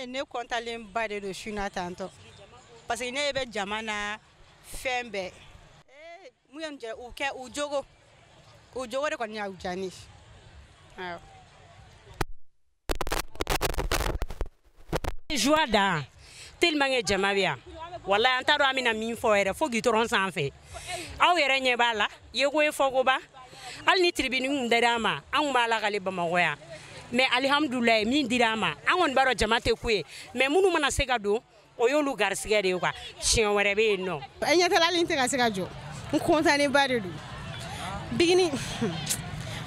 Ne kɔntalen ba de don su na tantɔ parce que ne bɛ jama na fɛn bɛɛ mun ye jɛ u kɛ u jogo de kɔni y'u diya ne awɔ. Joie dan tellement que jama bɛ yan walahi an t'a dɔn an bɛna min fɔ yɛrɛ fo goudron sanfɛ aw yɛrɛ ɲɛ b'a la yeko ye fɔkoba hali ni tribune kun dira an ma an kun b'a lakale Bamakɔ yan mais alihamudulilayi min dira an ma an kɔni b'a dɔn jama tɛ ku ye mais minnu mana se ka don o y'olu garisigɛ de ye quoi siɲɛ wɛrɛ bɛ yen nɔ. Ɲɛtala tɛ ka se ka jɔ n kɔntannen de don bigini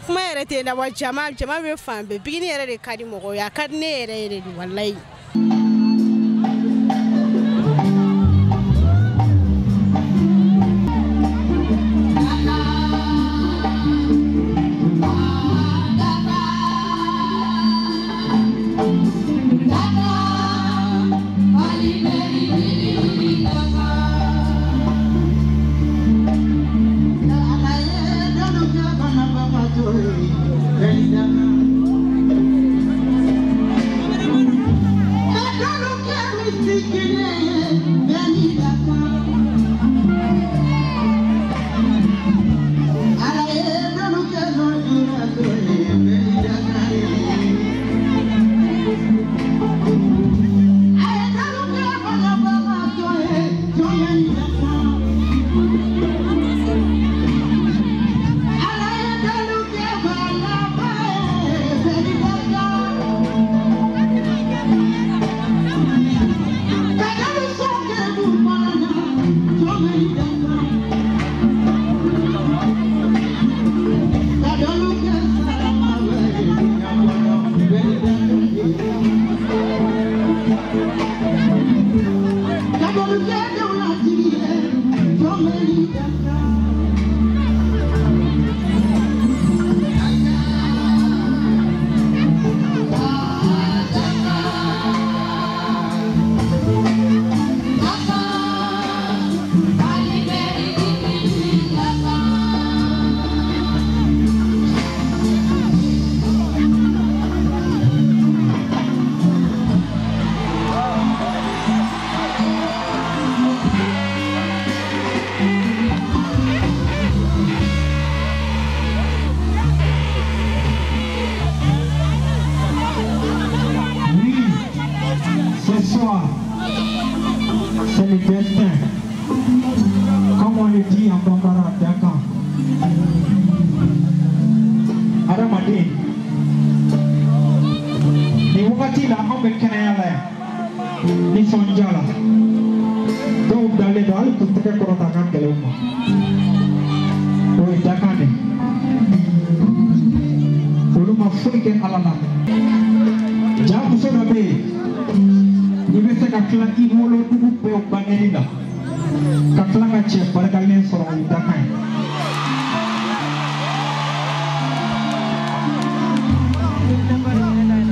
kuma yɛrɛ tɛ na wa jama bɛ fan bɛɛ bigini yɛrɛ de ka di mɔgɔw ye a ka di ne yɛrɛ yɛrɛ de walayi. C'est le destin, comme on le dit en bambara Dakar. Adamaden, nin wagati la anw bɛ kɛnɛya la yan, nisɔndiya la, dɔw dalen don hali k'u tɛgɛ kɔrɔta a ka gɛlɛn u ma, o ye dakan de ye, olu ma foyi kɛ Ala la. Ja muso dɔ bɛ yen. I bɛ se ka tila i wolodugu bɛɛ bangeli la ka tila ka cɛ barikalen sɔrɔ o ye dakan ye.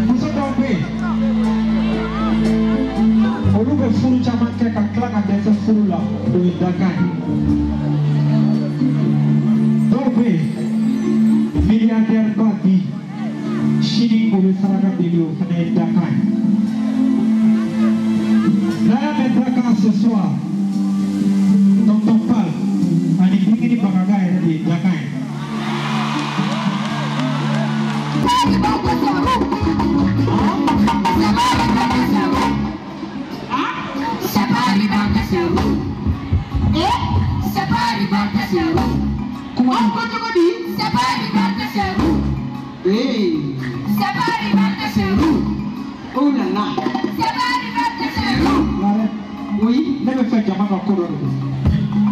Muso dɔw bɛ yen olu bɛ furu caman kɛ ka tila ka dɛsɛ furu la o ye dakan ye. Dɔw bɛ yen milliardaire ba bi sini o bɛ saraka deli o fana ye dakan ye. N'an ce soir, Tonton Pal, ani Bigini Bagaga yɛrɛ de ye dakan ye. Oh là là. Oui, ne bɛ fɛ jama ka ko dɔ de don.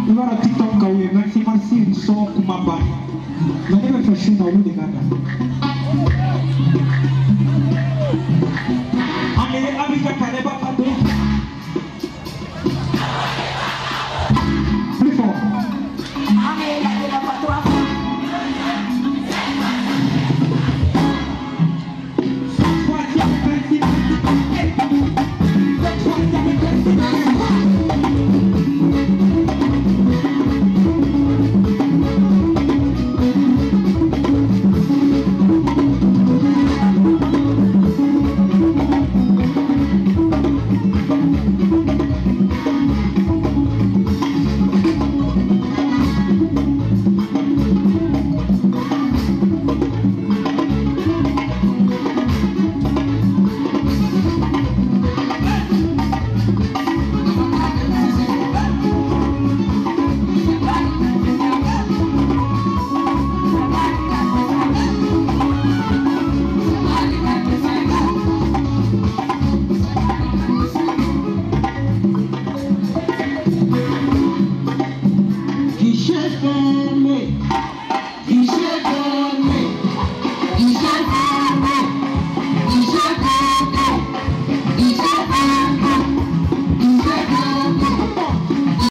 I b'a dɔn TikTok ka u ye merci merci sɔn kuma ban. Mais ne bɛ fɛ su in na olu de ka da. An bɛ Abidjan Kaleba ka don. Plus fort. Guichet.